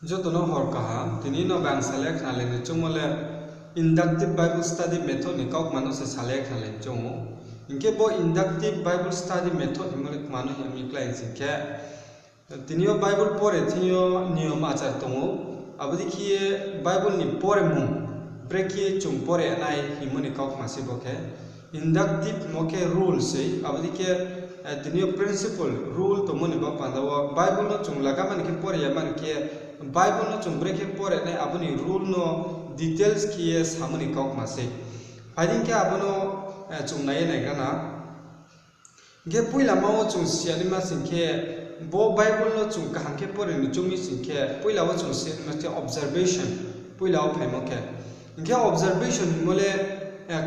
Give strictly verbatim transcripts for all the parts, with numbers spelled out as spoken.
Joto no hor kaham, tini no bang salai khnalai ni choungmo le inductive Bible study method ni kaukma no se salai khnalai ni choung ou. Hing khe bo inductive Bible study method hingmo le kma no hing mi klái sing khe, tini yo Bible pore thing yo niyom achar tong ou, abo dei khe ye Bible ni poremung, brekhe chung pore nai hingmo ni kaukma se bo khe. Inductive hingmo khe rule sei, abo dei khe, tini yo principle, rule tongmo ni baoh panda wo Bible no chung laga mani khe pore ya mani khe, Bible no chung brekhe pore nai abo ni rule no details khe ye samo ni kaukma sei. Phai di hing khe abo no chung nai ye naigra na. Hing khe poilama wo chung siyanaima sing khe, bo Bible no chung kaham khe pore ni choung mi sing khe, poila wo chung siyanaima khe observation, poila wo phaimo khe. Hing khe observation hingmo le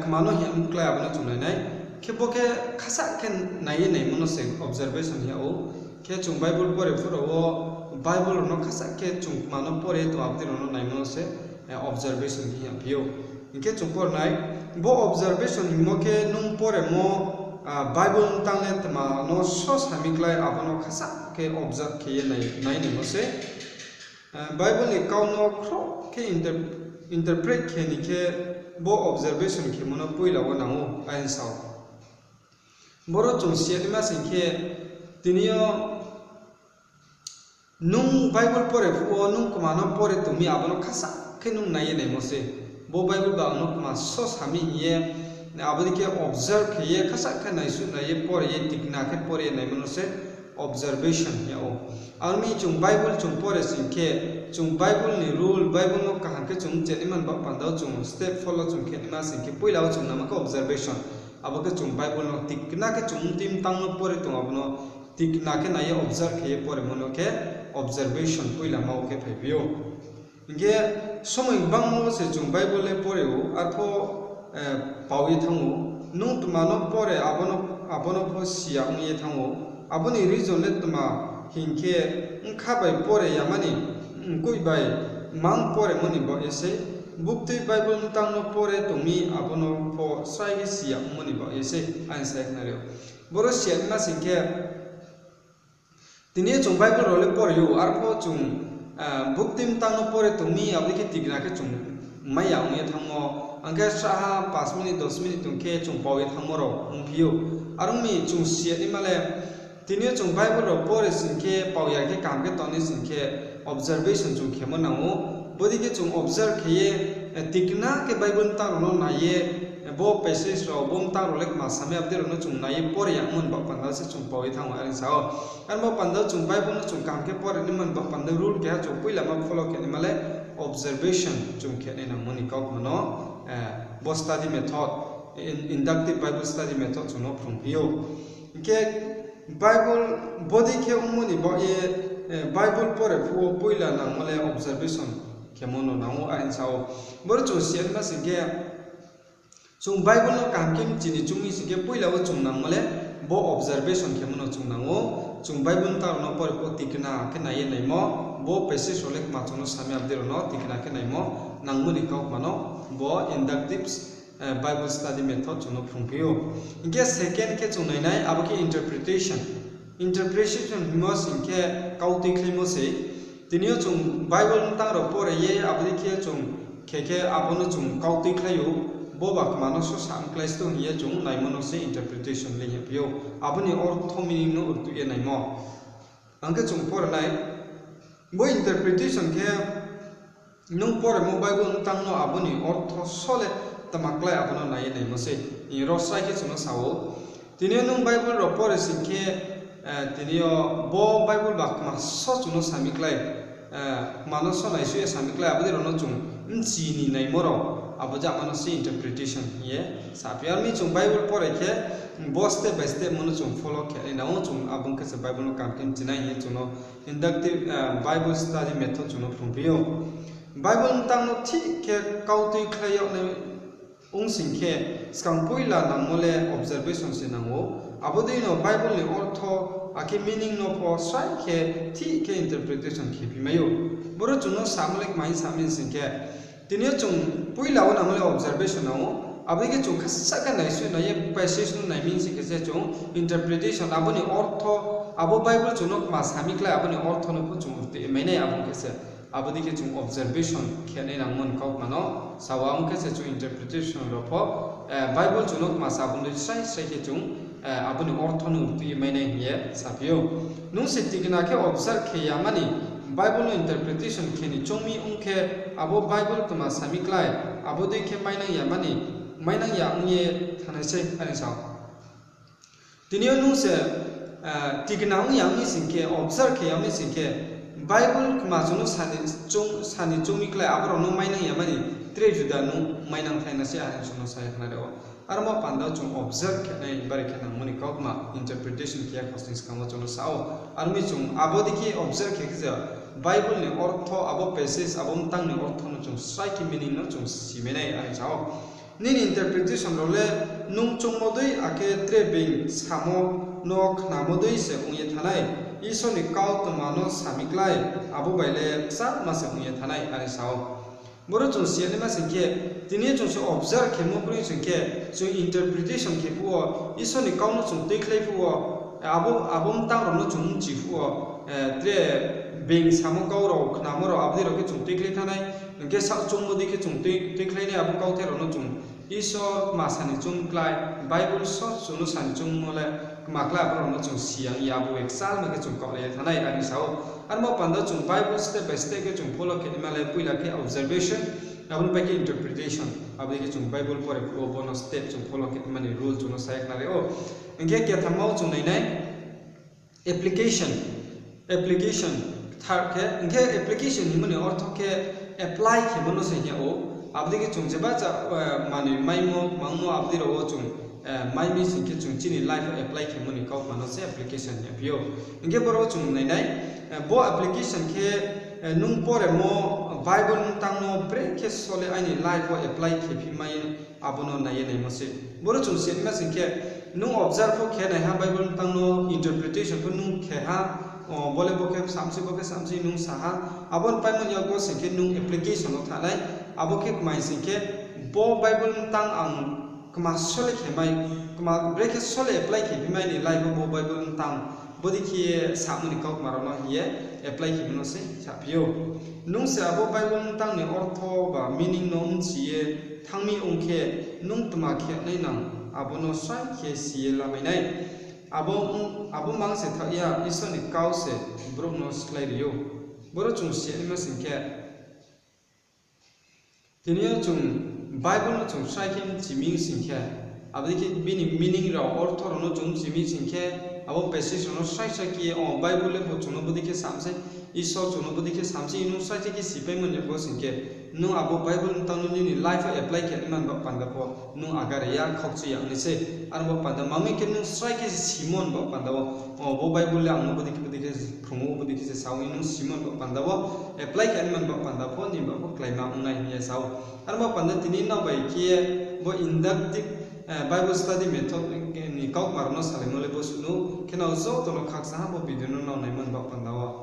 kma no hing klái abo no chung nai nai. Khe bo khe khasah khe nai ye naimo no se observation hing yag ou. Khe chung Bible pore phuh rao wo Bible rao no khasah khe chung kma no pore tong abo dei rao no naimo no se observation hing yagphi ou. Hing khe chung pore nai, bo observation hingmo khe nung poremo Bible mtang le tma no so sami klái abo no khasah khe observe khe ye nai, nai naimo se. Bible ni kau no khroh khe inter-, interpret khe ni khe bo observation khemo no poila wo nang ou, aini sao. Boro chung siyanaima sing khe, tini yo nung Bible pore phuh wo nung kma no pore tong mi abo no khasah khe nung nai ye naimo se. Bo Bible ba ang no kma so sami hing ye, abo dei khe observe khe ye khasah khe naisuh nai ye pore ye tikna khe pore ye naimo no se observation hing yag ou. Aro mi chung Bible chung pore sing khe, chung Bible ni rule, Bible no kaham khe chung mchehnaima ni baoh panda wo chung step follow chung khe naima sing khe, poila wo chung nama khe observation. Abo khe chung Bible no tikna khe chung mtui mtang no pore tong abo no tikna khe nai ye observe khe ye poremo no khe observation poilama wo khe phaiphi ou. Hing khe somoi gbangma wo se chung Bible le pore ou, arpho pao ye thanng ou. Nung tma no pore abo no, abo no pho siya ong ye thanng ou. Abo ni reason le tma hing khe, bkha bai pore yamani, mkoih bai mang poremo ni baoh ye sei, buktui Bible mtang no pore tong mi abo no pho srai khe siya ongmo ni baoh ye sei, aini sai khnari ou. Boro siyanaima sing khe, tini yo chung Bible rao le pore ou, arpho chung buktui mtang no pore tong mi abo dei khe tikna khe chung mai ya ong ye thanngmo, ang khe sraha panch minute, dos minute tong khe chung pao ye thanngmo rao ongphi ou. Are ong mi chung siyanaima le, tini yo chung Bible rao pore sing khe, pao ya khe kaham khe tongnai sing khe, observation chung khemo nang ou. Bodei khe chung observe khe ye, tikna khe Bible mtang rao no nai ye, bo passage rao, bo mtang rao le kma samai abo dei rao no chung nai ye pore yagmo ni baoh panda se chung pao ye thanng ou, are sa ou. Are baoh panda chung Bible no chung kaham khe pore naima ni baoh panda rule keha chung poilama follow khe naima le observation chung khe nai nangmo ni kaukma no, bo study method, in-, inductive Bible study method chung no phrungphi ou. Hing khe Bible bodei khe ongmo ni baoh ye, Bible pore phuh wo poila nangmo le observation khemo no nang ou, are sa ou. Boro chung siyanaima sing khe, chung Bible no kaham khe mchi ni choung mi sing khe, poila wo chung nangmo le bo observation khemo no chung nang ou. Chung Bible mtang rao no pore phuh wo tikna khe nai ye naimo, bo passage rao le kma chung no samai abo dei rao no tikna khe naimo nangmo ni kaukma no bo inductive Bible study method chung no phrungphi ou. Hing khe second khe chung nai nai, abo khe interpretation. Interpretation hingmo sing khe kautuikhlaimo sei. Tini yo chung Bible mtang rao pore ye abo dei khe chung khe khe abo no chung kautuikhlai ou, bo ba kma no so sa mklái sto hing ye chung naimo no se interpretation le hingphi ou. Abo ni ortho meaning no rtuh ye naimo. Ang khe chung pore nai, bo interpretation khe nung poremo Bible mtang no abo ni ortho so le tma klái abo no nai ye naimo sei. Ro srai khe chung no sa ou. Tini yo nung Bible rao pore sing khe, tini yo bo Bible ba kma so chung no sami klái, kma no so naisuh ye sami klái, abo dei rao no chung mchi ni naimo rao, abo jama no se interpretation hing ye saphi. Are mi chung Bible pore khe, bo step by step mo no chung follow khe nai nang ou, chung abo ong khe se Bible no kaham khe mchinai hing ye chung no inductive Bible study method chung no phrungphi ou. Bible mtang no thik khe kautuikhlai yag nai ong sing khe, skang poila nangmo le observation se nang ou. Abo dei no Bible ni ortho, akhe meaning no pho srai khe thik khe interpretation khe phi mai ou. Boro chung no samo le kma hing sa mi sing khe, tini yo chung poila wo nangmo le observation nang ou. Abo dei khe chung khasa khe naisuh nai ye passage no nai mi sing khe se chung interpretation, abo ni ortho, abo Bible chung no kma sami klái, abo ni ortho no pho chung rtuh ye mai nai, abo khe se Abo dei khe chung observation khe nai nangmo ni kautma no sa ou, abo khe se chung interpretation rao pho, Bible chung no kma sa abo ni srai srai khe chung abo ni ortho no rtuh ye mai nai hing ye saphi ou. Nung se tikna khe observe khe yama ni, Bible no interpretation khe ni choung mi ong khe, abo Bible kma sa mi klái, abo dei khe mainang yama ni, mainang ya ong ye thanng nai sei, are sa ou. Tini yo nung se tikna ong ya ong mi sing khe, observe khe ya ong mi sing khe, Bible kma chung no sa ni choung mi klái, abo rao no mainang yama ni, tre juda nung mainang thai na sei, are chung no sa ye khnari ou. Aro mo panda chung observe khe nai bari khe nangmo ni kautma, interpretation khe ya khosning skang wo chung no sa ou. Aro mi chung abo dei khe observe khe khe se Bible ni ortho, abo passage, abo mtang ni ortho no chung srai khe meaning no chung si mai nai, are sa ou. Nini interpretation rao le nung choungmo dei akhe tre being samo no khnamo dei se ong ye thanng nai. Isor ni kau tma no sa mi klái, abo bai le kchangma se ong ye thanng nai, are sa ou. Boro chung si ya naima sing khe, tini yo chung se observe khemo kroi sing khe, chung interpretation khe phuh wo, Isor ni kau no chung tuikhlai phuh wo, abo mtang rao no chung bchi phuh wo, tre being samo kau rao, khnamo rao, abo dei rao khe chung tuikhlai thanng nai, hing khe saoh choungmo dei khe chung tuikhlai nai, abo kauthai rao no chung Isor kma sa ni choung klái, Bible source chung no sa ni choungmo le kma klái, abo rao no chung si ya ong ye abo bai kchangma khe chung kaohlai ye thanng nai, are sa ou. Aro mo panda chung Bible step by step khe chung follow khe naima le poila khe observation, abo ni pai khe interpretation, abo dei khe chung Bible pore phuh wo bo no step chung follow khe naima ni rule chung no sa ye khnari ou. Hing khe ketham wo chung nai nai application, application, third khe, hing khe application hingmo ni ortho khe apply khemo no se hing yag ou. Abo dei khe chung jeba ja manoi maimo, mangmo, abo dei rao wo chung mai mi sing khe chung chini life wo apply khemo ni kautma no se application hing yagphi ou. Hing khe boro wo chung nai nai, bo application khe nung poremo Bible mtang no brekhe sole aini life wo apply khe phi mai, abo no nai ye naimo sei. Boro chung si ya naima sing khe, nung observe pho khe nai ha Bible mtang no, interpretation pho nung khe ha, bo le bo khe samsi, bo khe samsi nung sa ha, abo ni paimo ni yakgo sing khe nung application wo thanng nai, abo khe kmai sing khe, bo Bible mtang ang kma sole khe mai, brekhe sole apply khe phi mai ni life wo bo Bible mtang, bodei khe ye samo ni kautma rao no hing ye apply khemo no se saphi ou. Nung se abo Bible mtang ni ortho ba meaning no bchi ye thanng mi ong khe, nung tma khe nai nang, abo no srai khe si ye lamai nai. Abo mang se thaoh ya, Isor ni kau se brouh no skláiri ou. Boro chung si ya naima sing khe, tini yo chung Bible no chung srai khe bchi mi sing khe, abo dei khe bini meaning rao, ortho rao no chung bchi mi sing khe, abo passage rao no srai srai khe, o Bible le bo chung no bodei khe sam sei, Isor chung no bodei khe sam sei, nung srai srai khe sipaimo ni bo sing khe, nung abo Bible mtang no nini life wo apply khe naima ni baoh panda pho, nung agare ya khaukchui ya ong nai sei. Aro baoh panda mami khe nung srai khe simo ni baoh panda wo, o bo Bible le ang no bodei khe bodei khe phrung ou, bodei khe se sa ou, nung simo ni baoh panda wo, apply khe naima ni baoh panda pho, nini baoh pho kláima ong nai hing ye sa ou. Aro baoh panda tini nrao bai khe bo inductive Bible study method ni kautma rao no salaimo le bo suh nou khe, nrao joto no khaksa ha bo video no nrao naimo ni baoh panda wo.